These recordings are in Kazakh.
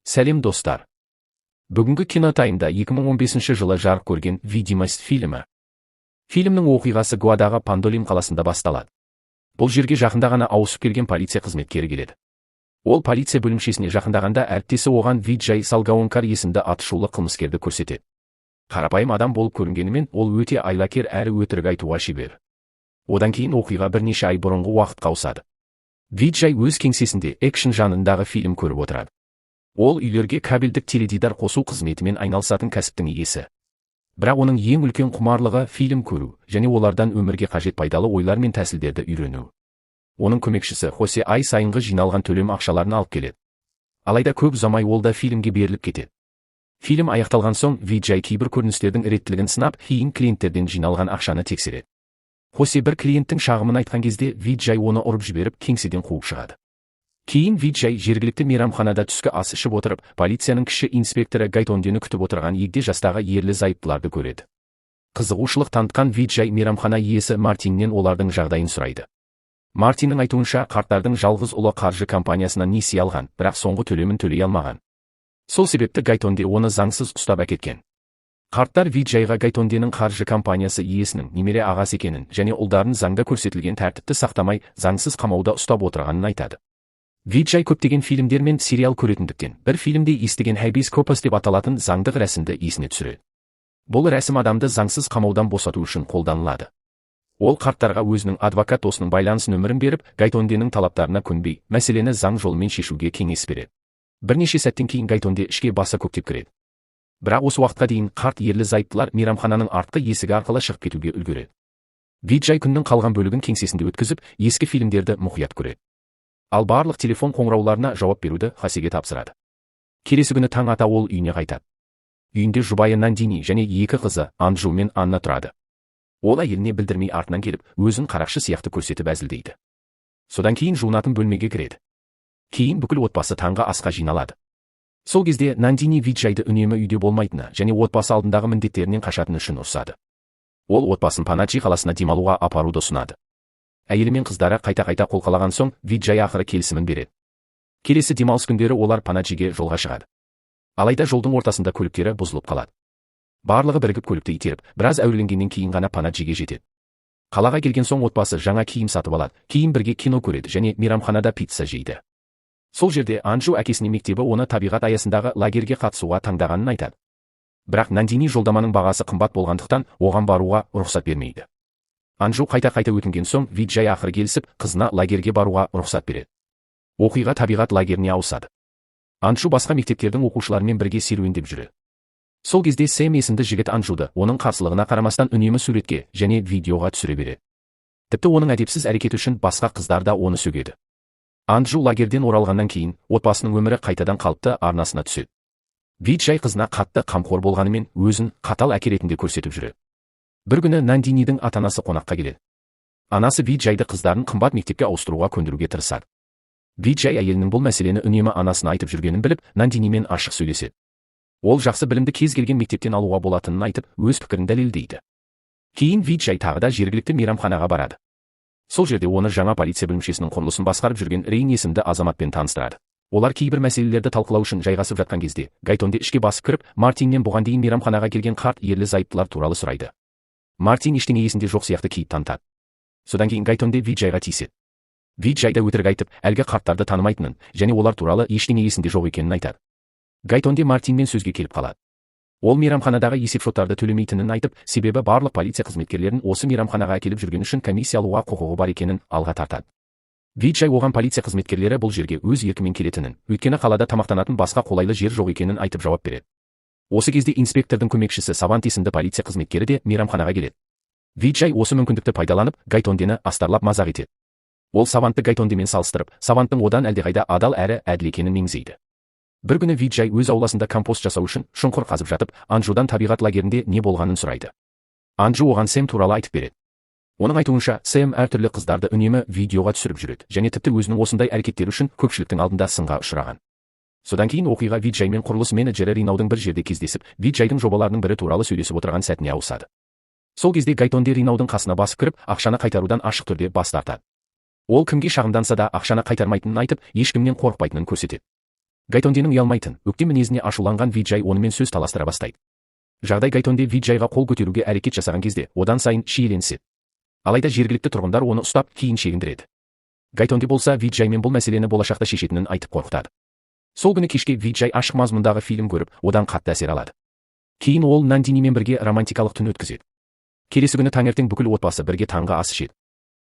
Сәлем, достар! Бүгінгі Кинотаймда 2015 жылы жарық көрген «Видимость» фильмі. Фильмнің оқиғасы Гоадағы Пандолим қаласында басталады. Бұл жерге жақында ғана ауысып келген полиция қызметкері келеді. Ол полиция бөлімшесіне жақындағанда, әріптесі оған Виджай Салгаонкар есімді атышулы қылмыскерді көрсетеді. Қарапайым адам болып көрінгенімен, ол өте айлакер әрі өтірік айтуға шебер. Одан кейін оқиға бірнеше ай бұрынғы уақытқа ауысады. Виджай өз кеңсесінде экшн жанрындағы фильм көріп отырады. Ол үйлерге кабельдік теледидар қосу қызметімен айналысатын кәсіптің иесі. Бірақ оның ең үлкен құмарлығы – фильм көру және олардан өмірге қажет пайдалы ойлар мен тәсілдерді үйрену. Оның көмекшісі Хосе ай сайынғы жиналған төлем ақшаларын алып келеді. Алайда көп ұзамай ол да фильмге беріліп кетеді. Фильм аяқталған соң, Виджай кейбір көріністердің реттілігін сынап, кейін клиенттерден жиналған ақшаны тексереді. Хосе бір клиенттің шағымын айтқан кезде, Виджай оны ұрып жіберіп, кеңседен қуып шығады. Кейін Виджай жергілікті мейрамханада түскі ас ішіп отырып, полицияның кіші инспекторы Гайтондені күтіп отырған егде жастағы ерлі зайыптыларды көреді. Қызығушылық танытқан Виджай мейрамхана иесі Мартиннен олардың жағдайын сұрайды. Мартиннің айтуынша, қарттардың жалғыз ұлы қаржы компаниясынан несие алған, бірақ соңғы төлемін төлей алмаған. Сол себепті Гайтонде оны заңсыз ұстап әкеткен. Қарттар Виджайға Гайтонденің қаржы компаниясы иесінің немере ағасы екенін және ұлдарын заңда көрсетілген тәртіпті сақтамай, заңсыз қамауда ұстап отырғанын айтады. Виджай көптеген фильмдер мен сериал көретіндіктен, бір фильмде естіген habeas corpus деп аталатын заңдық рәсімді есіне түсіреді. Бұл рәсім адамды заңсыз қамаудан босату үшін қолданылады. Ол қарттарға өзінің адвокат досының байланыс нөмірін беріп, Гайтонденің талаптарына көнбей, мәселені заң жолымен шешуге кеңес береді. Бірнеше сәттен кейін Гайтонде ішке баса көктеп кіреді. Бірақ осы уақытқа дейін қарт ерлі зайыптылар мейрамхананың артқы есігі арқылы шығып кетуге үлгереді. Виджай күннің қалған бөлігін кеңсесінде өткізіп, ескі фильмдерді мұқият көреді. Ал барлық телефон қоңырауларына жауап беруді Хосеге тапсырады. Келесі күні таң ата ол үйіне қайтады. Үйінде жұбайы Нандини және екі қызы Анджу мен Анна тұрады. Ол әйеліне білдірмей артынан келіп, өзін қарақшы сияқты көрсетіп, әзілдейді. Содан кейін жуынатын бөлмеге кіреді. Кейін бүкіл отбасы таңғы асқа жиналады. Сол кезде Нандини Виджайды үнемі үйде болмайтыны және отбасы алдындағы міндеттерінен қашатыны үшін ұрсады. Ол отбасын Панаджи қаласына демалуға апаруды ұсынады. Әйелі мен қыздары қайта-қайта қолқалаған соң, Виджай ақыры келісімін береді. Келесі демалыс күндері олар Панаджиге жолға шығады. Алайда жолдың ортасында көліктері бұзылып қалады. Барлығы бірігіп көлікті итеріп, біраз әуреленгеннен кейін ғана Панаджиге жетеді. Қалаға келген соң отбасы жаңа киім сатып алады, кейін бірге кино көреді және мейрамханада пицца жейді. Сол жерде Анжу әкесіне мектебі оны табиғат аясындағы лагерьге қатысуға таңдағанын айтады. Бірақ Нандини жолдаманың бағасы қымбат болғандықтан, оған баруға рұқсат бермейді. Анжу қайта-қайта өтінген соң, Виджай ақыры келісіп, қызына лагерьге баруға рұқсат береді. Оқиға табиғат лагеріне ауысады. Анжу басқа мектептердің оқушыларымен бірге серуендеп жүреді. Сол кезде Сэм есімді жігіт Анжуды оның қарсылығына қарамастан үнемі суретке және видеоға түсіре береді. Тіпті оның әдепсіз әрекеті үшін басқа қыздар да оны сөгеді. Анджу лагерден оралғаннан кейін отбасының өмірі қайтадан қалыпты арнасына түседі. Виджай қызына қатты қамқор болғанымен, өзін қатал әке ретінде көрсетіп жүреді. Бір күні Нандинидің ата-анасы қонаққа келеді. Анасы Виджайды қыздарын қымбат мектепке ауыстыруға көндіруге тырысады. Виджай әйелінің бұл мәселені үнемі анасына айтып жүргенін біліп, Нандинимен ашық сөйлеседі. Ол жақсы білімді кез келген мектептен алуға болатынын айтып, өз пікірін дәлелдейді. Кейін Виджай тағы да жергілікті мейрамханаға барады. Сол жерде оны жаңа полиция бөлімшесінің құрылысын басқарып жүрген Рейн есімді азаматпен таныстырады. Олар кейбір мәселелерді талқылау үшін жайғасып жатқан кезде, Гайтонде ішке басып кіріп, Мартиннен бұған дейін мейрамханаға келген қарт ерлі зайыптылар туралы сұрайды. Мартин ештеңе есінде жоқ сияқты кейіп танытады. Содан кейін Гайтонде Виджайға тиіседі. Виджай да өтірік айтып, әлгі қарттарды танымайтынын және олар туралы ештеңе есінде жоқ екенін айтады. Гайтонде Мартинмен сөзге келіп қалады. Ол мейрамханадағы есепшоттарды төлемейтінін айтып, себебі барлық полиция қызметкерлерін осы мейрамханаға әкеліп жүрген үшін комиссия алуға құқығы бар екенін алға тартады. Виджай оған полиция қызметкерлері бұл жерге өз еркімен келетінін, өйткені қалада тамақтанатын басқа қолайлы жер жоқ екенін айтып жауап береді. Осы кезде инспектордың көмекшісі Савант есімді полиция қызметкері де мейрамханаға келеді. Виджай осы мүмкіндікті пайдаланып, Гайтондені астарлап мазақ етеді. Ол Савантты Гайтондемен салыстырып, Саванттың одан әлдеқайда адал әрі әділ екенін меңзейді. Бір күні Виджай өз ауласында компост жасау үшін шұңқыр қазып жатып, Анжудан табиғат лагерінде не болғанын сұрайды. Анжу оған Сэм туралы айтып береді. Оның айтуынша, Сэм әртүрлі қыздарды үнемі видеоға түсіріп жүреді және тіпті өзінің осындай әрекеттері үшін көпшіліктің алдында сынға ұшыраған. Содан кейін оқиға Виджай мен құрылыс менеджері Ринаудың бір жерде кездесіп, Виджайдың жобаларының бірі туралы сөйлесіп отырған сәтіне ауысады. Сол кезде Гайтонде Ринаудың қасына басып кіріп, ақшаны қайтарудан ашық түрде бас тартады. Ол кімге шағымданса да, ақшаны қайтармайтынын айтып, ешкімнен қорықпайтынын көрсетеді. Гайтонденің ұялмайтын, өктем мінезіне ашуланған Виджай онымен сөз таластыра бастайды. Жағдай Гайтонде Виджайға қол көтеруге әрекет жасаған кезде одан сайын шиеленіседі. Алайда жергілікті тұрғындар оны ұстап, кейін шегіндіреді. Гайтонде болса, Виджаймен бұл мәселені болашақта шешетінін айтып қорқытады. Сол күні кешке Виджай ашық мазмұндағы фильм көріп, одан қатты әсер алады. Кейін ол Нандинимен бірге романтикалық түн өткізеді. Келесі күні таңертең бүкіл отбасы бірге таңғы ас ішеді.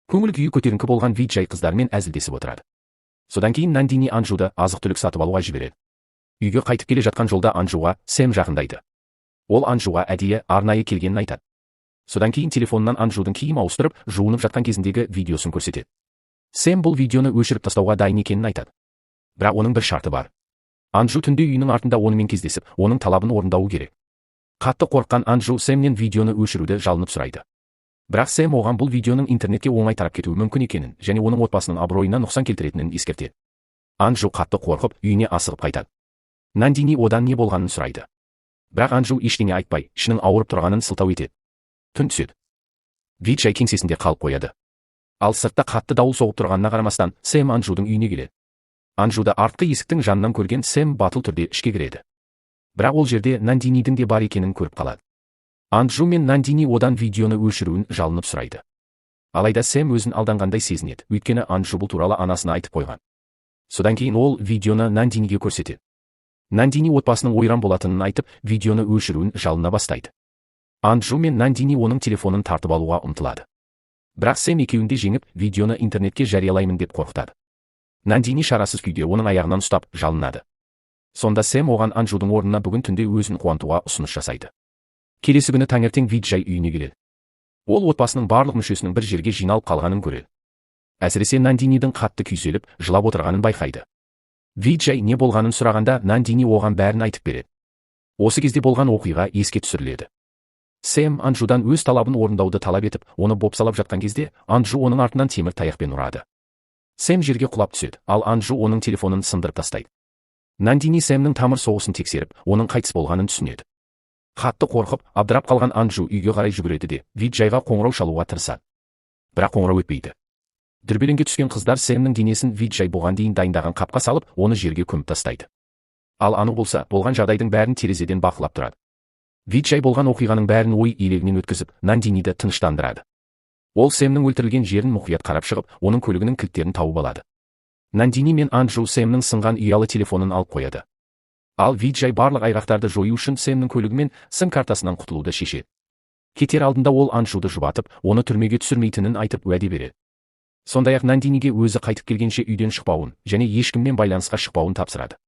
Көңіл күйі көтеріңкі болған Виджай қыздармен әзілдесіп отырады. Содан кейін Нандини Анжуды азық-түлік сатып алуға жібереді. Үйге қайтып келе жатқан жолда Анжуға Сэм жақындайды. Ол Анжуға әдейі арнайы келгенін айтады. Содан кейін телефонынан Анжудың киім ауыстырып, жуынып жатқан кезіндегі видеосын көрсетеді. Сэм бұл видеоны өшіріп тастауға дайын екенін айтады. Бірақ оның бір шарты бар. Анжу түнде үйінің артында онымен кездесіп, оның талабын орындауы керек. Қатты қорыққан Анжу Сэмнен видеоны өшіруді жалынып сұрайды. Бірақ Сэм оған бұл видеоның интернетке оңай тарап кетуі мүмкін екенін және оның отбасының абыройына нұқсан келтіретінін ескертеді. Анжу қатты қорқып, үйіне асығып қайтады. Нандини одан не болғанын сұрайды. Бірақ Анжу ештеңе айтпай, ішінің ауырып тұрғанын сылтау етеді. Түн түседі. Виджай кеңсесінде қалып қояды. Ал сыртта қатты дауыл соғып тұрғанына қарамастан, Сэм Анжудың үйіне келеді. Анжуды артқы есіктің жанынан көрген Сэм батыл түрде ішке кіреді. Бірақ ол жерде Нандинидің де бар екенін көріп қалады. Анжу мен Нандини одан видеоны өшіруін жалынып сұрайды. Алайда Сэм өзін алданғандай сезінеді, өйткені Анжу бұл туралы анасына айтып қойған. Содан кейін ол видеоны Нандиниге көрсетеді. Нандини отбасының ойран болатынын айтып, видеоны өшіруін жалына бастайды. Анжу мен Нандини оның телефонын тартып алуға ұмтылады. Бірақ Сэм екеуін де жеңіп, видеоны интернетке жариялаймын деп қорқытады. Нандини шарасыз күйде оның аяғынан ұстап, жалынады. Сонда Сэм оған Анжудың орнына бүгін түнде өзін қуантуға ұсыныс жасайды. Келесі күні таңертең Виджай үйіне келеді. Ол отбасының барлық мүшесінің бір жерге жиналып қалғанын көреді. Әсіресе Нандинидің қатты күйзеліп, жылап отырғанын байқайды. Виджай не болғанын сұрағанда, Нандини оған бәрін айтып береді. Осы кезде болған оқиға еске түсіріледі. Сэм Анжудан өз талабын орындауды талап етіп, оны бопсалап жатқан кезде, Анжу оның артынан темір таяқпен ұрады. Сэм жерге құлап түседі, ал Анжу оның телефонын сындырып тастайды. Нандини Сэмнің тамыр соғысын тексеріп, оның қайтыс болғанын түсінеді. Қатты қорқып, абдырап қалған Анжу үйге қарай жүгіреді де, Виджайға қоңырау шалуға тырысады. Бірақ қоңырау өтпейді. Дүрбелеңге түскен қыздар Сэмнің денесін Виджай бұған дейін дайындаған қапқа салып, оны жерге көміп тастайды. Ал Ану болса, болған жағдайдың бәрін терезеден бақылап тұрады. Виджай болған оқиғаның бәрін ой елегінен өткізіп, Нандиниді тыныштандырады. Ол Сэмнің өлтірілген жерін мұқият қарап шығып, оның көлігінің кілттерін тауып алады. Нандини мен Анжу Сэмнің сынған ұялы телефонын алып қояды. Ал Виджай барлық айғақтарды жою үшін Сэмнің көлігімен сым картасынан құтылуды шешеді. Кетер алдында ол Анжуды жұбатып, оны түрмеге түсірмейтінін айтып уәде береді. Сондай-ақ Нандиниге өзі қайтып келгенше үйден шықпауын және ешкіммен байланысқа шықпауын тапсырады.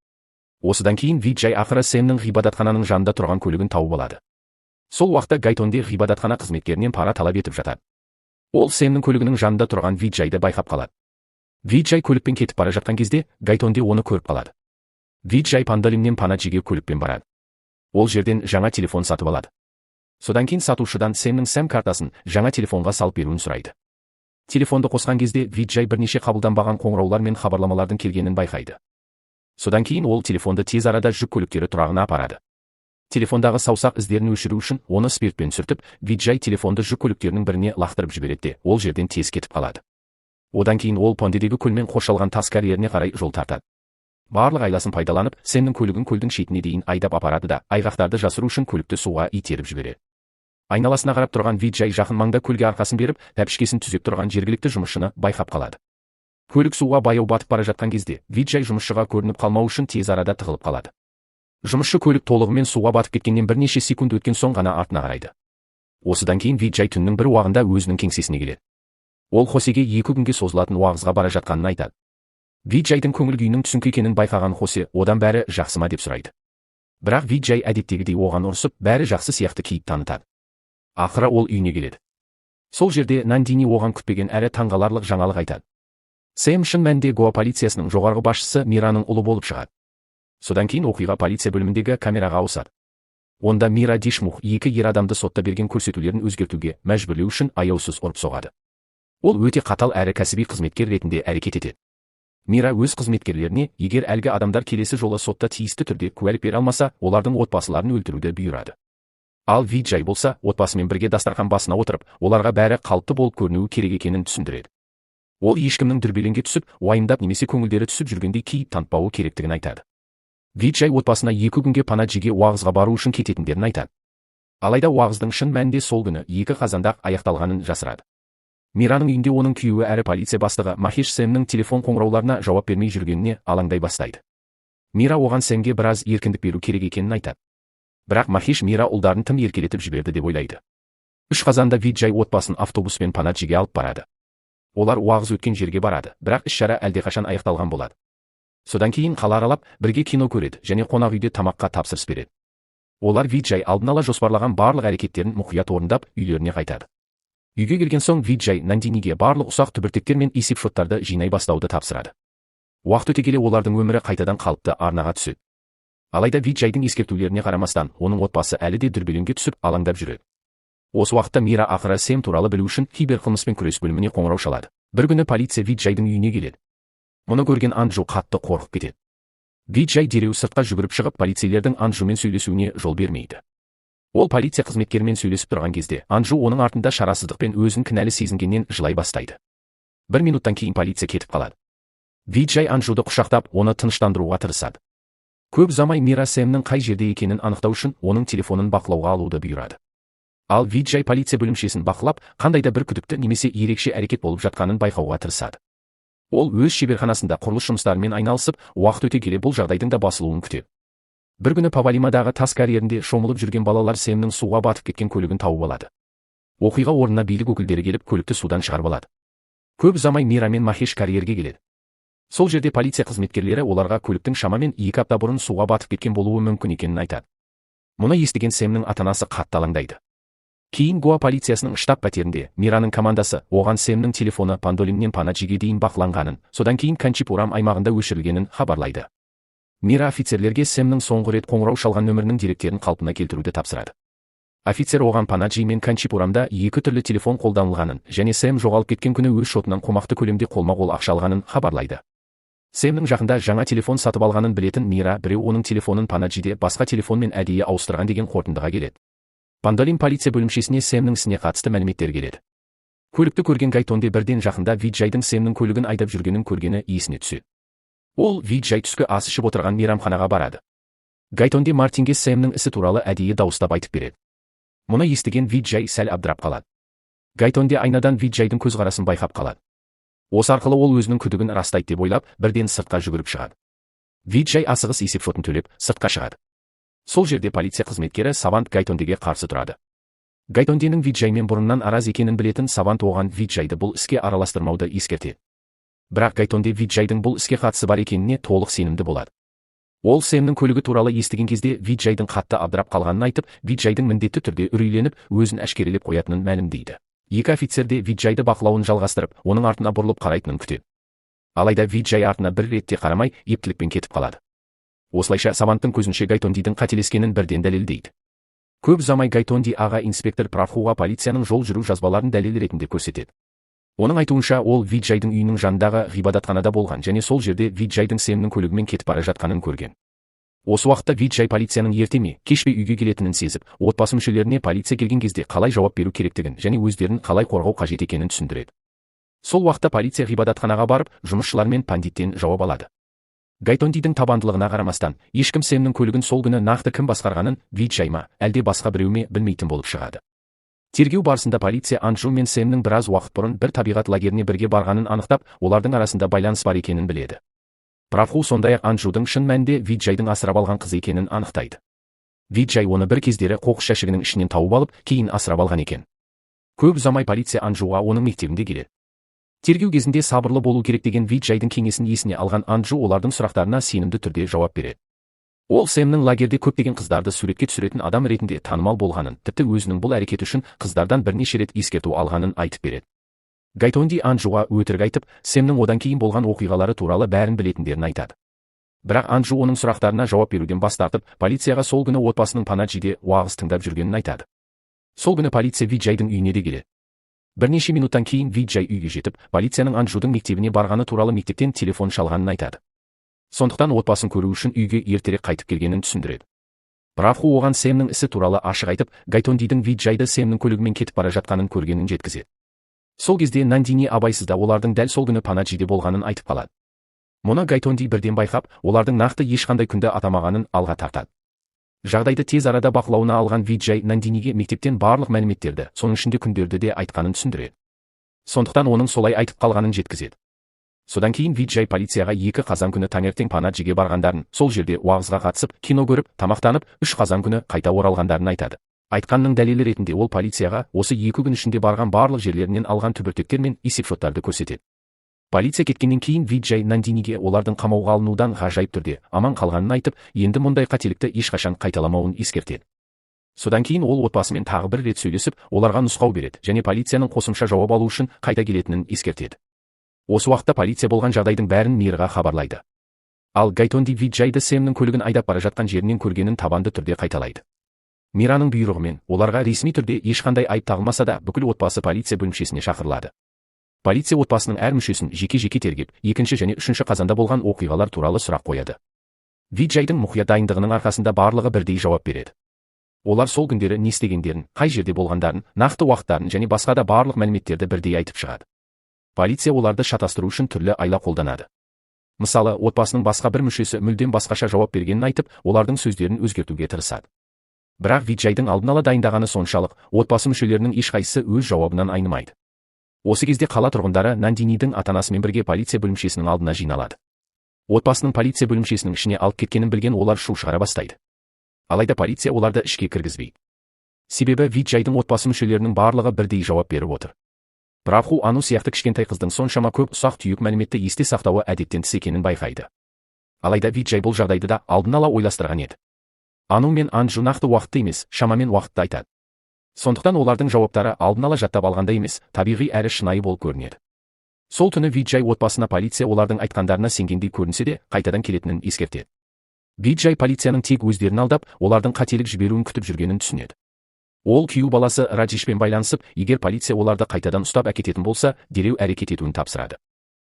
Осыдан кейін Виджай ақыры Сэмнің ғибадатхананың жанында тұрған көлігін тауып алады. Сол уақытта Гайтонде ғибадатхана қызметкерінен пара талап етіп жатады. Ол Сэмнің көлігінің жанында тұрған Виджайды байқап қалады. Виджай көлікпен кетіп бара жатқан кезде Гайтонде оны көріп қалады. Виджай Пандалимнен Панаджиге көлікпен барады. Ол жерден жаңа телефон сатып алады. Содан кейін сатушыдан Сэмнің сім картасын жаңа телефонға салып беруін сұрайды. Телефонды қосқан кезде Виджай бірнеше қабылданбаған қоңыраулар мен хабарламалардың келгенін байқайды. Содан кейін ол телефонды тез арада жүк көліктері тұрағына апарады. Телефондағы саусақ іздерін өшіру үшін оны спиртпен сүртіп, Виджай телефонды жүк көліктерінің біріне лақтырып жібереді де, ол жерден тез кетіп қалады. Одан кейін ол Пондедегі көлмен қоршалған тас карьеріне қарай жол тартады. Барлық айласын пайдаланып, Сэмнің көлігін көлдің шетіне дейін айдап апарады да, айғақтарды жасыру үшін көлікті суға итеріп жібереді. Айналасына қарап тұрған Виджай жақын маңда көлге арқасын беріп, тәпішкесін түзеп тұрған жергілікті жұмысшыны байқап қалады. Көлік суға баяу батып бара жатқан кезде, Виджай жұмысшыға көрініп қалмау үшін тез арада тығылып қалады. Жұмысшы көлік толығымен суға батып кеткеннен бірнеше секунд өткен соң ғана артына қарайды. Осыдан кейін Виджай түннің бір уағында өзінің кеңсесіне келеді. Ол Хосеге 2 күнге созылатын уағызға бара жатқанын айтады. Виджайдың көңіл күйінің түсіңкі екенін байқаған Хосе одан бәрі жақсы ма деп сұрайды. Бірақ Виджай әдеттегідей оған ұрсып, бәрі жақсы сияқты кейіп танытады. Ақыры ол үйіне келеді. Сол жерде Нандини оған күтпеген әрі таңғаларлық жаңалық айтады. Сэм шын мәнінде Гоа полициясының жоғарғы басшысы Мираның ұлы болып шығады. Содан кейін оқиға полиция бөліміндегі камераға ауысады. Онда Мира Дишмух 2 ер адамды сотта берген көрсетулерін өзгертуге мәжбүрлеу үшін аяусыз ұрып соғады. Ол өте қатал әрі кәсіби қызметкер ретінде әрекет етеді. Мира өз қызметкерлеріне, егер әлгі адамдар келесі жолы сотта тиісті түрде куәлік бере алмаса, олардың отбасыларын өлтіруді бұйырады. Ал Виджай болса, отбасымен бірге дастархан басына отырып, оларға бәрі қалыпты болып көрінуі керек екенін түсіндіреді. Ол ешкімнің дүрбелеңге түсіп, уайымдап немесе көңілдері түсіп жүргендей кейіп танытпауы керектігін айтады. Виджай отбасына 2 күнге Панаджиге уағызға бару үшін кететіндерін айтады. Алайда уағыздың шын мәнінде сол күні, 2 қазанда аяқталғанын жасырады. Мираның үйінде оның күйеуі әрі полиция бастығы Махеш Сэмнің телефон қоңырауларына жауап бермей жүргеніне алаңдай бастайды. Мира оған Сэмге біраз еркіндік беру керек екенін айтады. Бірақ Махеш Мира ұлдарын тым еркелетіп жіберді деп ойлайды. 3 қазанда Виджай отбасын автобуспен Панаджиге алып барады. Олар уағыз өткен жерге барады, бірақ іс-шара әлдеқашан аяқталған болады. Содан кейін қала аралап, бірге кино көреді және қонақ үйде тамаққа тапсырыс береді. Олар Виджай алдын ала жоспарлаған барлық әрекеттерін мұқият орындап, үйлеріне қайтады. Үйге келген соң Виджай Нандиниге барлық ұсақ түбіртектер мен есепшоттарды жинай бастауды тапсырады. Уақыт өте келе олардың өмірі қайтадан қалыпты арнаға түседі. Алайда Виджайдың ескертулеріне қарамастан, оның отбасы әлі де дүрбелеңге түсіп, алаңдап жүреді. Осы уақытта Мира ақыры Сэм туралы білу үшін киберқылмыспен күрес бөліміне қоңырау шалады. Бір күні полиция Виджайдың үйіне келеді. Мұны көрген Анджу қатты қорқып кетеді. Виджай дереу сыртқа жүгіріп шығып, полицейлердің Анджумен сөйлесуіне жол бермейді. Ол полиция қызметкерімен сөйлесіп тұрған кезде, Анджу оның артында шарасыздықпен өзін кінәлі сезінгеннен жылай бастайды. Бір минуттан кейін полиция кетіп қалады. Виджай Анджуды құшақтап, оны тыныштандыруға тырысады. Көп ұзамай Мира Сэмнің қай жерде екенін анықтау үшін оның телефонын бақылауға алуды бұйырады. Ал Виджай полиция бөлімшесін бақылап, қандай да бір күдікті немесе ерекше әрекет болып жатқанын байқауға тырысады. Ол өз шеберханасында құрылыс жұмыстарымен айналысып, уақыт өте келе бұл жағдайдың да басылуын күтеді. Бір күні Павалимадағы тас карьерінде шомылып жүрген балалар Сэмнің суға батып кеткен көлігін тауып алады. Оқиға орнына билік өкілдері келіп, көлікті судан шығарып алады. Көп ұзамай Мира мен Махеш карьерге келеді. Сол жерде полиция қызметкерлері оларға көліктің шамамен 2 апта бұрын суға батып кеткен болуы мүмкін екенін айтады. Мұны естіген Сэмнің ата-анасы қатты алаңдайды. Кейін Гоа полициясының штаб пәтерінде Мираның командасы оған Сэмнің телефоны Пандолимнен Панаджиге дейін бақыланғанын, содан кейін Канчипурам аймағында өшірілгенін хабарлайды. Мира офицерлерге Сэмнің соңғы рет қоңырау шалған нөмірінің деректерін қалпына келтіруді тапсырады. Офицер оған Панаджи мен Канчипурамда екі түрлі телефон қолданылғанын және Сэм жоғалып кеткен күні өз шотынан қомақты көлемде қолма-қол ақша алғанын хабарлайды. Сэмнің жақында жаңа телефон сатып алғанын білетін Мира біреу оның телефонын Панаджиде басқа телефонмен әдейі ауыстырған деген қорытындыға келеді. Пандолим полиция бөлімшесіне Сэмнің ісіне қатысты мәліметтер келеді. Көлікті көрген Гайтонде бірден жақында Виджайдың Сэмнің көлігін айдап жүргенін көргені есіне түседі. Ол Виджай түскі ас ішіп отырған мейрамханаға барады. Гайтонде Мартинге Сэмнің ісі туралы әдейі дауыстап айтып береді. Мұны естіген Виджай сәл абдырап қалады. Гайтонде айнадан Виджайдың көзқарасын байқап қалады. Осы арқылы ол өзінің күдігін растайды деп ойлап, бірден сыртқа жүгіріп шығады. Виджай асығыс есепшотын төлеп, сыртқа шығады. Сол жерде полиция қызметкері Савант Гайтондеге қарсы тұрады. Гайтонденің Виджаймен бұрыннан араз екенін білетін Савант оған Виджайды бұл іске араластырмауды ескертеді. Бірақ Гайтонде Виджайдың бұл іске қатысы бар екеніне толық сенімді болады. Ол Сэмнің көлігі туралы естіген кезде Виджайдың қатты абдырап қалғанын айтып, Виджайдың міндетті түрде үрейленіп, өзін әшкерелеп қоятынын мәлімдейді. Екі офицер де Виджайды бақылауын жалғастырып, оның артына бұрылып қарайтынын күтеді. Алайда Виджай артына бір ретте қарамай, ептілікпен кетіп қалады. Осылайша Саванттың көзінше Гайтондидің қателескенін бірден дәлелдейді. Көп ұзамай Гайтонди аға инспектор Прабхуға полицияның жол жүру жазбаларын дәлел ретінде көрсетеді. Оның айтуынша, ол Виджайдың үйінің жанындағы ғибадатханада болған және сол жерде Виджайдың Сэмнің көлігімен кетіп бара жатқанын көрген. Осы уақытта Виджай полицияның ерте ме, кеш пе үйге келетінін сезіп, отбасы мүшелеріне полиция келген кезде қалай жауап беру керектігін және өздерін қалай қорғау қажет екенін түсіндіреді. Сол уақытта полиция ғибадатханаға барып, жұмысшылар мен пандиттен жауап алады. Гайтондидің табандылығына қарамастан, ешкім Сэмнің көлігін сол күні нақты кім басқарғанын, Виджай ма, әлде басқа біреу ме, білмейтін болып шығады. Тергеу барысында полиция Анджу мен Сэмнің біраз уақыт бұрын бір табиғат лагеріне бірге барғанын анықтап, олардың арасында байланыс бар екенін біледі. Прабху сондай-ақ Анджудың шын мәнінде Виджайдың асырап алған қызы екенін анықтайды. Виджай оны бір кездері қоқыс жәшігінің ішінен тауып алып, кейін асырап алған екен. Көп ұзамай полиция Анджуға оның мектебінде келеді. Тергеу кезінде сабырлы болу керек деген Виджайдың кеңесін есіне алған Анджу олардың сұрақтарына сенімді түрде жауап береді. Ол Сэмнің лагерде көптеген қыздарды суретке түсіретін адам ретінде танымал болғанын, тіпті өзінің бұл әрекеті үшін қыздардан бірнеше рет ескерту алғанын айтып береді. Гайтонди Анджуға өтірік айтып, Сэмнің одан кейін болған оқиғалары туралы бәрін білетіндерін айтады. Бірақ Анджу оның сұрақтарына жауап беруден бас тартып, полицияға сол күні отбасының Панаджиде уағыз тыңдап жүргенін айтады. Сол күні полиция Виджайдың үйіне де келеді. Бірнеше минуттан кейін Виджай үйге жетіп, полицияның Анджудың мектебіне барғаны туралы мектептен телефон шалғанын айтады. Сондықтан отбасын көру үшін үйге ертерек қайтып келгенін түсіндіреді. Прабху оған Сэмнің ісі туралы ашық айтып, Гайтондидің Виджайды Сэмнің көлігімен кетіп бара жатқанын көргенін жеткізеді. Сол кезде Нандини абайсызда олардың дәл сол күні Панаджиде болғанын айтып қалады. Мұны Гайтонди бірден байқап, олардың нақты ешқандай күнді атамағанын алға тартады. Жағдайды тез арада бақылауына алған Виджай Нандиниге мектептен барлық мәліметтерді, соның ішінде күндерді де айтқанын түсіндіреді. Сондықтан оның солай айтып қалғанын жеткізеді. Содан кейін Виджай полицияға 2 қазан күні таңертең Панаджиге барғандарын, сол жерде уағызға қатысып, кино көріп, тамақтанып, 3 қазан күні қайта оралғандарын айтады. Айтқанның дәлелі ретінде ол полицияға осы 2 күн ішінде барған барлық жерлерінен алған түбіртектер мен есепшоттарды көрсетеді. Полиция кеткеннен кейін Виджай Нандиниге олардың қамауға алынудан ғажайып түрде аман қалғанын айтып, енді мұндай қателікті ешқашан қайталамауын ескертеді. Содан кейін ол отбасымен тағы бір рет сөйлесіп, оларға нұсқау береді және полицияның қосымша жауап алу үшін қайта келетінін ескертеді. Осы уақытта полиция болған жағдайдың бәрін Мираға хабарлайды. Ал Гайтонди Виджайды Сэмнің көлігін айдап бара жатқан жерінен көргенін табанды түрде қайталайды. Мираның бұйрығымен оларға ресми түрде ешқандай айып тағылмаса да, бүкіл отбасы полиция бөлімшесіне шақырылады. Полиция отбасының әр мүшесін жеке-жеке тергеп, 2 және 3 қазанда болған оқиғалар туралы сұрақ қояды. Виджайдың мұқият дайындығының арқасында барлығы бірдей жауап береді. Олар сол күндері не істегендерін, қай жерде болғандарын, нақты уақыттарын және басқа да барлық мәліметтерді бірдей айтып шығады. Полиция оларды шатастыру үшін түрлі айла қолданады. Мысалы, отбасының басқа бір мүшесі мүлдем басқаша жауап бергенін айтып, олардың сөздерін өзгертуге тырысады. Бірақ Виджайдың алдын ала дайындағаны соншалық, отбасы мүшелерінің ешқайсысы өз жауабынан айнымайды. Осы кезде қала тұрғындары Нандинидің ата-анасымен бірге полиция бөлімшесінің алдына жиналады. Отбасының полиция бөлімшесінің ішіне алып кеткенін білген олар шу шығара бастайды. Алайда полиция оларды ішке кіргізбейді. Себебі Виджайдың отбасы мүшелерінің барлығы бірдей жауап беріп отыр. Прабху Ану сияқты кішкентай қыздың соншама көп ұсақ-түйек мәліметті есте сақтауы әдеттен тыс екенін байқайды. Алайда Виджай бұл жағдайды да алдын ала ойластырған еді. Ану мен Анжу нақты уақытты емес, шамамен уақытты айтады. Сондықтан олардың жауаптары алдын ала жаттап алғанда емес, табиғи әрі шынайы болып көрінеді. Сол түні Виджай отбасына полиция олардың айтқандарына сенгендей көрінсе де, қайтадан келетінін ескертеді. Виджай полицияның тек өздерін алдап, олардың қателік жіберуін күтіп жүргенін түсінеді. Ол күйеу баласы Раджишпен байланысып, егер полиция оларды қайтадан ұстап әкететін болса, дереу әрекет етуін тапсырады.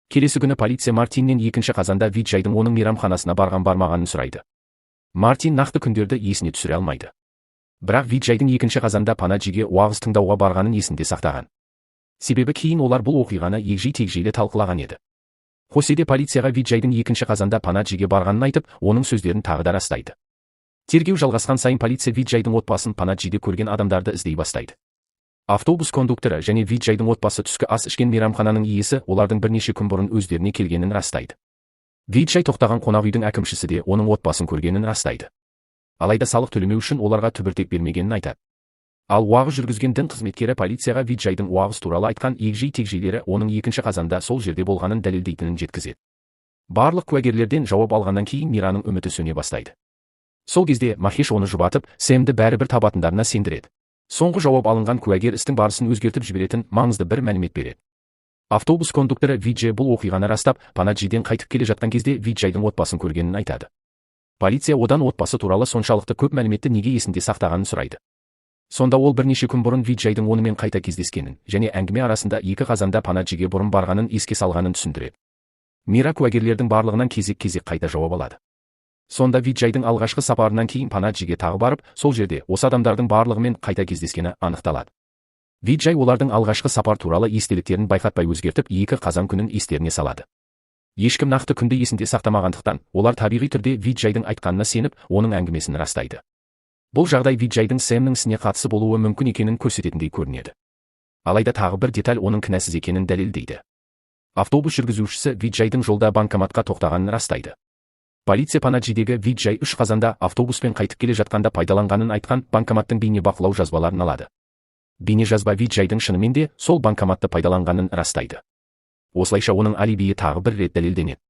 Келесі күні полиция Мартиннен 2 қазанда Виджайдың оның мейрамханасына барған-бармағанын сұрайды. Мартин нақты күндерді есіне түсіре алмайды. Бірақ Виджайдың 2 қазанда Панаджиге уағыз тыңдауға барғанын есінде сақтаған. Себебі кейін олар бұл оқиғаны егжей-тегжейлі талқылаған еді. Хоседе полицияға Виджайдың 2 қазанда Панаджиге барғанын айтып, оның сөздерін тағы да растайды. Тергеу жалғасқан сайын полиция Виджайдың отбасын Панаджиде көрген адамдарды іздей бастайды. Автобус кондукторы және Виджайдың отбасы түскі ас ішкен мейрамхананың иесі олардың бірнеше күн бұрын өздеріне келгенін растайды. Виджай тоқтаған қонақ үйдің әкімшісі де оның отбасын көргенін растайды. Алайда салық төлемеу үшін оларға түбіртек бермегенін айтады. Ал уағыз жүргізген дін қызметкері полицияға Виджайдың уағыз туралы айтқан егжей-тегжейлері оның 2 қазанда сол жерде болғанын дәлелдейтінін жеткізеді. Барлық куәгерлерден жауап алғаннан кейін Мираның үміті сөне бастайды. Сол кезде Махеш оны жұбатып, Сэмді бәрібір табатындарына сендіреді. Соңғы жауап алынған куәгер істің барысын өзгертіп жіберетін маңызды бір мәлімет береді. Автобус кондукторы Виджай бұл оқиғаны растап, Панаджиден қайтып келе жатқан кезде Виджайдың отбасын көргенін айтады. Полиция одан отбасы туралы соншалықты көп мәліметті неге есінде сақтағанын сұрайды. Сонда ол бірнеше күн бұрын Виджайдың онымен қайта кездескенін және әңгіме арасында 2 қазанда Панаджиге бұрын барғанын еске салғанын түсіндіреді. Мира куәгерлердің барлығынан кезек-кезек қайта жауап алады. Сонда Виджайдың алғашқы сапарынан кейін Панаджиге тағы барып, сол жерде осы адамдардың барлығымен қайта кездескені анықталады. Виджай олардың алғашқы сапар туралы естеліктерін байқатпай өзгертіп, 2 қазан күнін естеріне салады. Ешкім нақты күнді есінде сақтамағандықтан, олар табиғи түрде Виджайдың айтқанына сеніп, оның әңгімесін растайды. Бұл жағдай Виджайдың Сэмнің ісіне қатысы болуы мүмкін екенін көрсететіндей көрінеді. Алайда тағы бір деталь оның кінәсіз екенін дәлелдейді. Автобус жүргізушісі Виджайдың жолда банкоматқа тоқтағанын растайды. Полиция Панаджидегі Виджай 3 қазанда автобуспен қайтып келе жатқанда пайдаланғанын айтқан банкоматтың бейнебақылау жазбаларын алады. Бейнежазба Виджайдың шынымен де сол банкоматты пайдаланғанын растайды. Осылайша оның алибиі тағы бір рет дәлелденеді.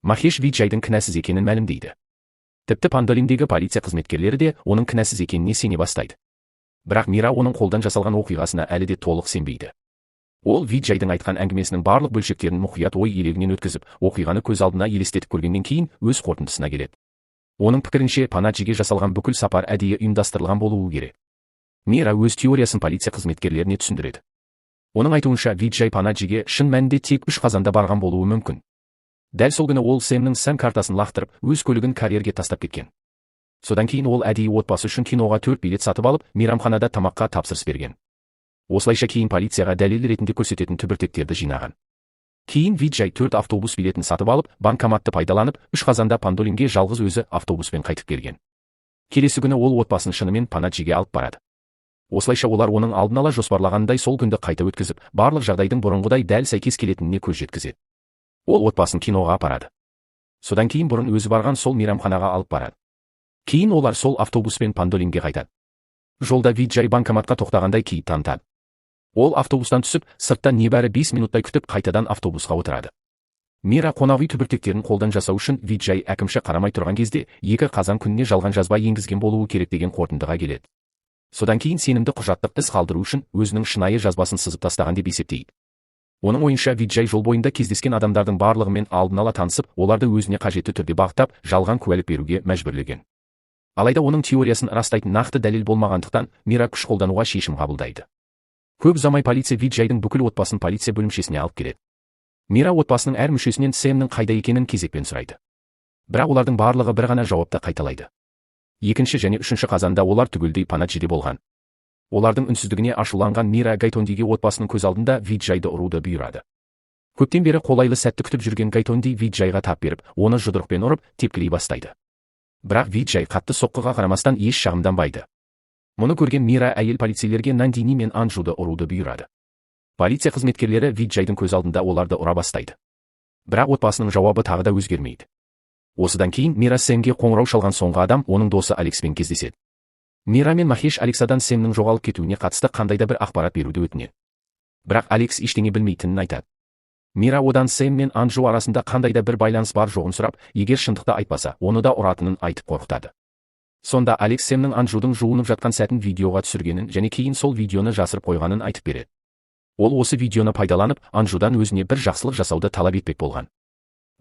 Махеш Виджайдың кінәсіз екенін мәлімдейді. Тіпті Пандолиндегі полиция қызметкерлері де оның кінәсіз екеніне сене бастайды. Бірақ Мира оның қолдан жасалған оқиғасына әлі де толық сенбейді. Ол Виджайдың айтқан әңгімесінің барлық бөлшектерін мұқият ой елегінен өткізіп, оқиғаны көз алдына елестетіп көргеннен кейін өз қорытындысына келеді. Оның пікірінше, Панаджиге жасалған бүкіл сапар әдейі ұйымдастырылған болуы керек. Мира өз теориясын полиция қызметкерлеріне түсіндіреді. Оның айтуынша, Виджай Панаджиге шын мәнінде тек 3 қазанда барған болуы мүмкін. Дәл сол күні ол Сэмнің Сэм картасын лақтырып, өз көлігін карьерге тастап кеткен. Содан кейін ол әдейі отбасы үшін киноға 4 билет сатып алып, мейрамханада тамаққа тапсырыс берген. Осылайша кейін полицияға дәлел ретінде көрсететін түбіртектерді жинаған. Кейін Виджай 4 автобус билетін сатып алып, банкоматты пайдаланып, 3 қазанда Пандолимге жалғыз өзі автобуспен қайтып келген. Келесі күні ол отбасын шынымен Панаджиге алып барады. Осылайша олар оның алдын ала жоспарлағандай сол күнді қайта өткізіп, барлық жағдайдың бұрынғыдай дәл сәйкес келетініне көз жеткізеді. Ол отбасын киноға апарады. Содан кейін бұрын өзі барған сол мейрамханаға алып барады. Кейін олар сол автобуспен Пандолимге қайтады. Жолда Виджай банкоматқа тоқтағандай кейіп танытады. Ол автобустан түсіп, сыртта небәрі 5 минуттай күтіп, қайтадан автобусқа отырады. Мира қонақ үй түбіртектерін қолдан жасау үшін Виджай әкімші қарамай тұрған кезде 2 қазан күніне жалған жазба енгізген болуы керек деген қорытындыға келеді. Содан кейін сенімді құжаттық із қалдыру үшін өзінің шынайы жазбасын сызып тастаған деп есептейді. Оның ойынша, Виджай жол бойында кездескен адамдардың барлығымен алдын ала танысып, оларды өзіне қажетті түрде бағыттап, жалған куәлік беруге мәжбүрлеген. Алайда оның теориясын растайтын нақты дәлел болмағандықтан, Мира күш қолдануға шешім қабылдайды. Көп ұзамай полиция Виджайдың бүкіл отбасын полиция бөлімшесіне алып келеді. Мира отбасының әр мүшесінен Сэмнің қайда екенін кезекпен сұрайды. Бірақ олардың барлығы бір ғана жауапты қайталайды. 2 және 3 қазанда олар түгелдей Панаджиде болған. Олардың үнсіздігіне ашуланған Мира Гайтондиге отбасының көз алдында Виджайды ұруды бұйырады. Көптен бері қолайлы сәтті күтіп жүрген Гайтонди Виджайға тап беріп, оны жұдырықпен ұрып, тепкілей бастайды. Бірақ Виджай қатты соққыға қарамастан еш шағымданбайды. Мұны көрген Мира әйел полицейлерге Нандини мен Анжуды ұруды бұйырады. Полиция қызметкерлері Виджайдың көз алдында оларды ұра бастайды. Бірақ отбасының жауабы тағы да өзгермейді. Осыдан кейін Мира Сэмге қоңырау шалған соңғы адам оның досы Алекспен кездеседі. Мира мен Махеш Алексадан Сэмнің жоғалып кетуіне қатысты қандай да бір ақпарат беруді өтінеді. Бірақ Алекс ештеңе білмейтінін айтады. Мира одан Сэм мен Анжу арасында қандай да бір байланыс бар жоғын сұрап, егер шындықты айтпаса, оны да ұратынын айтып қорқытады. Сонда Алекс Сэмнің Анжудың жуынып жатқан сәтін видеоға түсіргенін және кейін сол видеоны жасырып қойғанын айтып береді. Ол осы видеоны пайдаланып, Анжудан өзіне бір жақсылық жасауды талап етпек болған.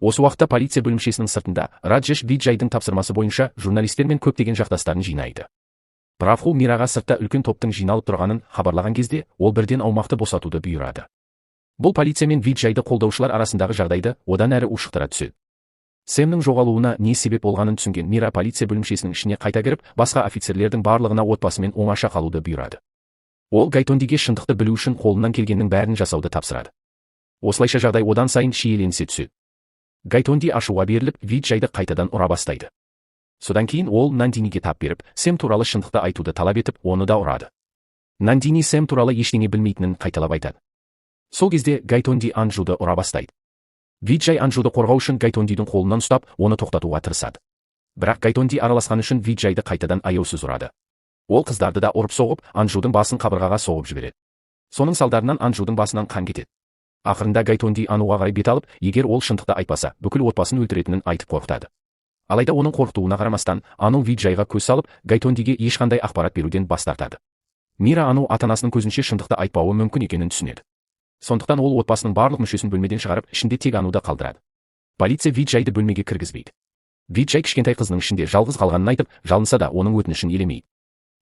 Осы уақытта полиция бөлімшесінің сыртында Раджеш Виджайдың тапсырмасы бойынша журналистер мен көптеген жақтастарын жинайды. Прабху Мираға сыртта үлкен топтың жиналып тұрғанын хабарлаған кезде, ол бірден аумақты босатуды бұйырады. Бұл полиция мен Виджайды қолдаушылар арасындағы жағдайды одан әрі ушықтыра түседі. Сэмнің жоғалуына не себеп болғанын түсінген Мира полиция бөлімшесінің ішіне қайта кіріп, басқа офицерлердің барлығына отбасымен оңаша қалуды бұйырады. Ол Гайтондиге шындықты білу үшін қолынан келгеннің бәрін жасауды тапсырады. Осылайша жағдай одан сайын шиеленісе түседі. Гайтонди ашуға беріліп, Виджайды қайтадан ұра бастайды. Содан кейін ол Нандиниге тап беріп, Сэм туралы шындықты айтуды талап етіп, оны да ұрады. Нандини Сэм туралы ештеңе білмейтінін қайталап айтады. Сол кезде Гайтонди Анжуды ұра бастайды. Виджай Анжуды қорғау үшін Гайтондидің қолынан ұстап, оны тоқтатуға тырысады. Бірақ Гайтонди араласқан үшін Виджайды қайтадан аяусыз ұрады. Ол қыздарды да ұрып соғып, Анжудың басын қабырғаға соғып жібереді. Соның салдарынан Анжудың басынан қан кетеді. Ақырында Гайтонди Ануға қарай бет алып, егер ол шындықты айтпаса, бүкіл отбасын өлтіретінін айтып қорқытады. Алайда оның қорқытуына қарамастан, Ану Виджайға көз салып, Гайтондиге ешқандай ақпарат беруден бас тартады. Мира Ану ата-анасының көзінше шындықты айтпауы мүмкін екенін түсінеді. Сондықтан ол отбасының барлық мүшесін бөлмеден шығарып, ішінде тек Ануды қалдырады. Полиция Виджайды бөлмеге кіргізбейді. Виджай кішкентай қызының ішінде жалғыз қалғанын айтып, жалынса да оның өтінішін елемейді.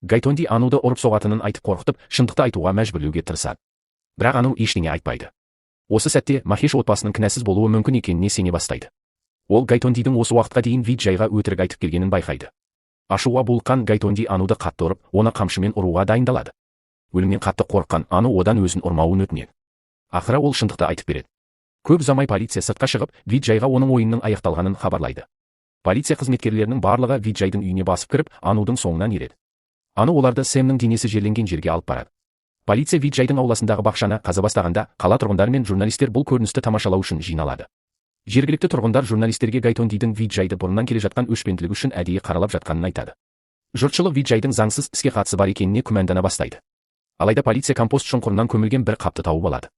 Гайтонди Ануды ұрып соғатынын айтып қорқытып, шындықты айтуға мәжбүрлеуге тырысады. Бірақ Ану ештеңе айтпайды. Осы сәтте Махеш отбасының кінәсіз болуы мүмкін екеніне сене бастайды. Ол Гайтондидің осы уақытқа дейін Виджайға өтірік айтып келгенін байқайды. Ашуға булыққан Гайтонди Ануды қатты ұрып, оны қамшымен ұруға дайындалады. Өлімнен қатты қорыққан Ану одан өзін ұрмауын өтінеді. Ақыры ол шындықты айтып береді. Көп ұзамай полиция сыртқа шығып, Виджайға оның ойынның аяқталғанын хабарлайды. Полиция қызметкерлерінің барлығы Виджайдың үйіне басып кіріп, Анудың соңынан ереді. Ану оларды Сэмнің денесі жерленген жерге алып барады. Полиция Виджайдың ауласындағы бақшаны қаза бастағанда, қала тұрғындары мен журналистер бұл көріністі тамашалау үшін жиналады. Жергілікті тұрғындар журналистерге Гайтондидің Виджайды бұрыннан келе жатқан өшпенділігі үшін әдейі қаралап жатқанын айтады. Жұртшылық Виджайдың заңсыз іске қатысы бар екеніне күмәндана бастайды. Алайда полиция компост шұңқырынан көмілген бір қапты тауып алады.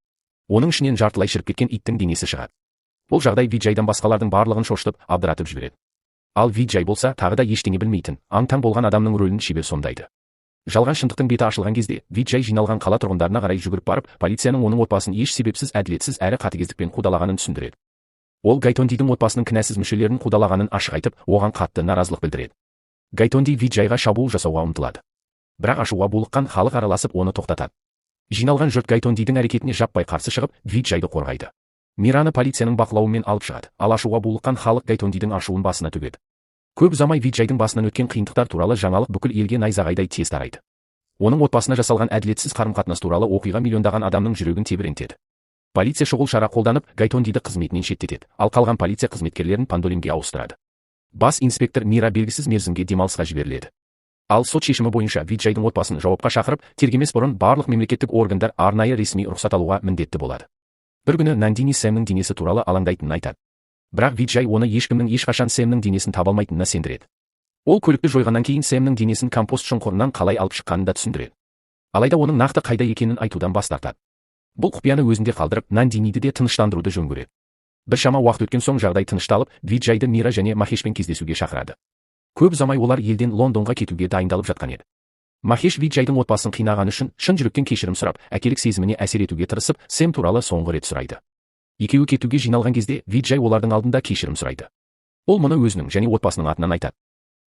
Оның ішінен жартылай шіріп кеткен иттің денесі шығады. Бұл жағдай Виджайдан басқалардың барлығын шошытып, абдыратып жібереді. Ал Виджай болса, тағы да ештеңе білмейтін, аң-таң болған адамның рөлін шебер сомдайды. Жалған шындықтың беті ашылған кезде, Виджай жиналған қала тұрғындарына қарай жүгіріп барып, полицияның оның отбасын еш себепсіз, әділетсіз әрі қатыгездікпен қудалағанын түсіндіреді. Ол Гайтондидің отбасының кінәсіз мүшелерін қудалағанын ашық айтып, оған қатты наразылық білдіреді. Гайтонди Виджайға шабуыл жасауға ұмтылады. Бірақ ашуға булыққан халық араласып оны тоқтатады. Жиналған жұрт Гайтондидің әрекетіне жаппай қарсы шығып, Виджайды қорғайды. Мираны полицияның бақылауымен алып шығады, ал ашуға булыққан халық Гайтондидің ашуын басына төгеді. Көп ұзамай Виджайдың басынан өткен қиындықтар туралы жаңалық бүкіл елге найзағайдай тез тарайды. Оның отбасына жасалған әділетсіз қарым-қатынас туралы оқиға миллиондаған адамның жүрегін тебірентеді. Полиция шұғыл шара қолданып, Гайтондиді қызметінен шеттетеді, ал қалған полиция қызметкерлерін Пандолимге ауыстырады. Бас инспектор Мира белгісіз мерзімге демалысқа жіберіледі. Ал сот шешімі бойынша Виджайдың отбасын жауапқа шақырып, тергемес бұрын барлық мемлекеттік органдар арнайы ресми рұқсат алуға міндетті болады. Бір күні Нандини Сэмнің денесі туралы алаңдайтынын айтады. Бірақ Виджай оны ешкімнің ешқашан Сэмнің денесін таба алмайтынына сендіреді. Ол көлікті жойғаннан кейін Сэмнің денесін компост шұңқырынан қалай алып шыққанын да түсіндіреді. Алайда оның нақты қайда екенін айтудан бас тартады. Бұл құпияны өзінде қалдырып, Нандиниді де тыныштандыруды жөн көреді. Біршама уақыт өткен соң жағдай тынышталып, Виджайды Мира және Махешпен кездесуге шақырады. Көп ұзамай олар елден Лондонға кетуге дайындалып жатқан еді. Махеш Виджайдың отбасын қинағаны үшін шын жүректен кешірім сұрап, әкелік сезіміне әсер етуге тырысып, Сэм туралы соңғы рет сұрайды. Екеуі кетуге жиналған кезде Виджай олардың алдында кешірім сұрайды. Ол мұны өзінің және отбасының атынан айтады.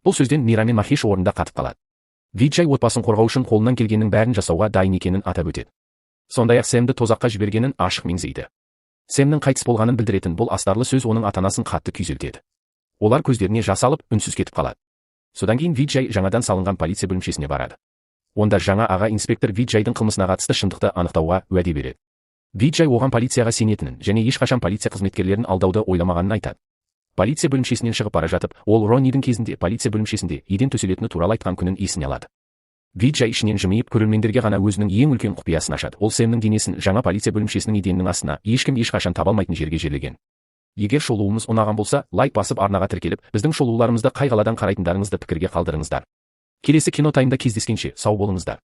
Бұл сөзден Мира мен Махеш орнында қатып қалады. Виджай отбасын қорғау үшін қолынан келгеннің бәрін жасауға дайын екенін атап өтеді. Сондай-ақ Сэмді тозаққа жібергенін ашық меңзейді. Сэмнің қайтыс болғанын білдіретін бұл астарлы сөз оның ата-анасын қатты күйзелтеді. Олар көздеріне жас алып, үнсіз кетіп қалады. Содан кейін Виджай жаңадан салынған полиция бөлімшесіне барады. Онда жаңа аға инспектор Виджайдың қылмысына қатысты шындықты анықтауға уәде береді. Виджай оған полицияға сенетінін және ешқашан полиция қызметкерлерін алдауды ойламағанын айтады. Полиция бөлімшесінен шығып бара жатып, ол Роннидің кезінде полиция бөлімшесінде еден төселетіні туралы айтқан күнін есіне алады. Виджай ішінен жымиып, көрермендерге ғана өзінің ең үлкен құпиясын ашады. Ол Сэмнің денесін жаңа полиция бөлімшесінің еденінің астына, ешкім ешқашан таба алмайтын жерге жерлеген. Егер шолуымыз ұнаған болса, лайк басып, арнаға тіркеліп, біздің шолуларымызды қай қаладан қарайтындарыңызды пікірге қалдырыңыздар. Келесі кинотаймда кездескенше сау болыңыздар.